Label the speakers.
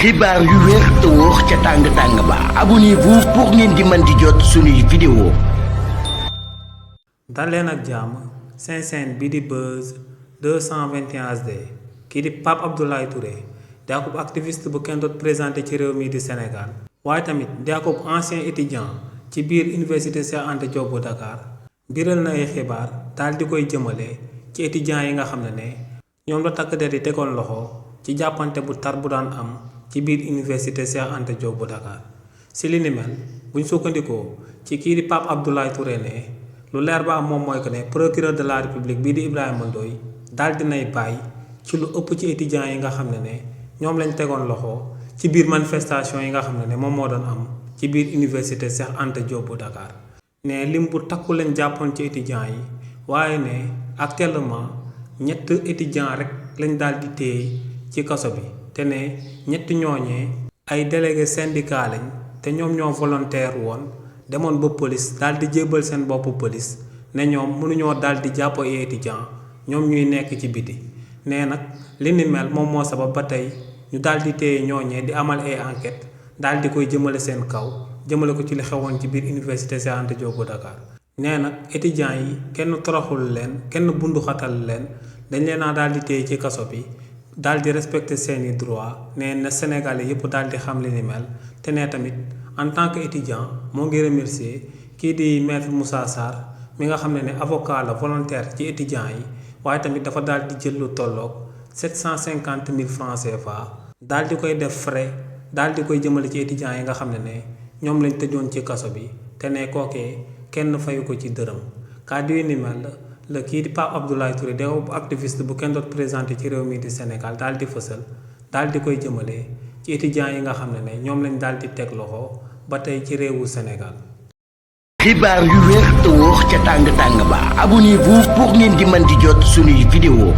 Speaker 1: xibaar yu wér te wóor ca tàng ba abonnez-vous pour ngeen di mën di jot suñuy vidéo.
Speaker 2: dal leen ak jàmm seen chaîne bi di Buzz 221 HD kii di Pape Abdoulaye Touré di akub activiste bu kenn doot présenté ci réew mi di Sénégal waaye tamit di akub ancien étudiant ci biir université Cheikh Anta Diop bu Dakar biral na ay xibaar daal di koy jëmale ci étudiants yi nga xam ne ñoom la takk der yi tegoon loxo ci jàppante bu tar bu daan am ci biir université Cheikh Anta Diop bu Dakar si li ni mel buñ sukkandikoo ci kii di Pape Abdoulaye Touré ne lu leer ba am moom mooy que ne procureur de la république bii di Ibrahima Ndoye daal dinay bàyyi ci lu ëpp ci étudiants yi nga xam ne ñoom lañ tegoon loxo ci biir manifestation yi nga xam ne moom moo doon am ci biir université Cheikh Anta Diop bu Dakar ne lim bu takku lañ jàppoon ci étudiants yi waaye ne actuellement ñett étudiants rek lañ daal di téye ci kaso bi te ne ñetti ñooñee ay délégué syndicat lañ te ñoom ñoo volontaire woon demoon ba police daal di jébbal seen boppu police ne ñoom mënuñoo daal di jàpp ay étudiant ñoom ñuy nekk ci biti nee nag li ni mel moom moo sabab ba tey ñu daal di téye ñooñee di amal ay enquête daal di koy jëmale seen kaw jëmale ko ci li xewoon ci biir université Cheikh Anta Diop bu Dakar nee nag étudiants yi kenn toroxul leen kenn bunduxatal leen dañ leen a daal di téye ci kaso bi daal di respecter seeni droit nee na Sénégalais yëpp daal di xam li ni mel te ne tamit en tant que étudiant moo ngi remercier kii di maître Moussa Sarr mi nga xam ne avocat la volontaire ci étudiants yi waaye tamit dafa daal di jël lu tolloog 750 000 francs CFA daal di koy def frais daal di koy jëmale ci étudiants yi nga xam ne ñoom lañ tëjoon ci kaso bi te ne kookee kenn fayu ko ci dërëm kàddu yi ni mel la kii di Pape Abdoulaye Touré di activiste bu kenn doot présenté ci réew mi di Sénégal daal di fësal daal di koy jëmale ci étudiants yi nga xam ne ñoom lañ daal di teg loxo ba tey ci réewu Sénégal.
Speaker 1: xibaar yu wér te wóor ca tàng ba abonnez-vous pour ngeen di mën di jot suñuy vidéo.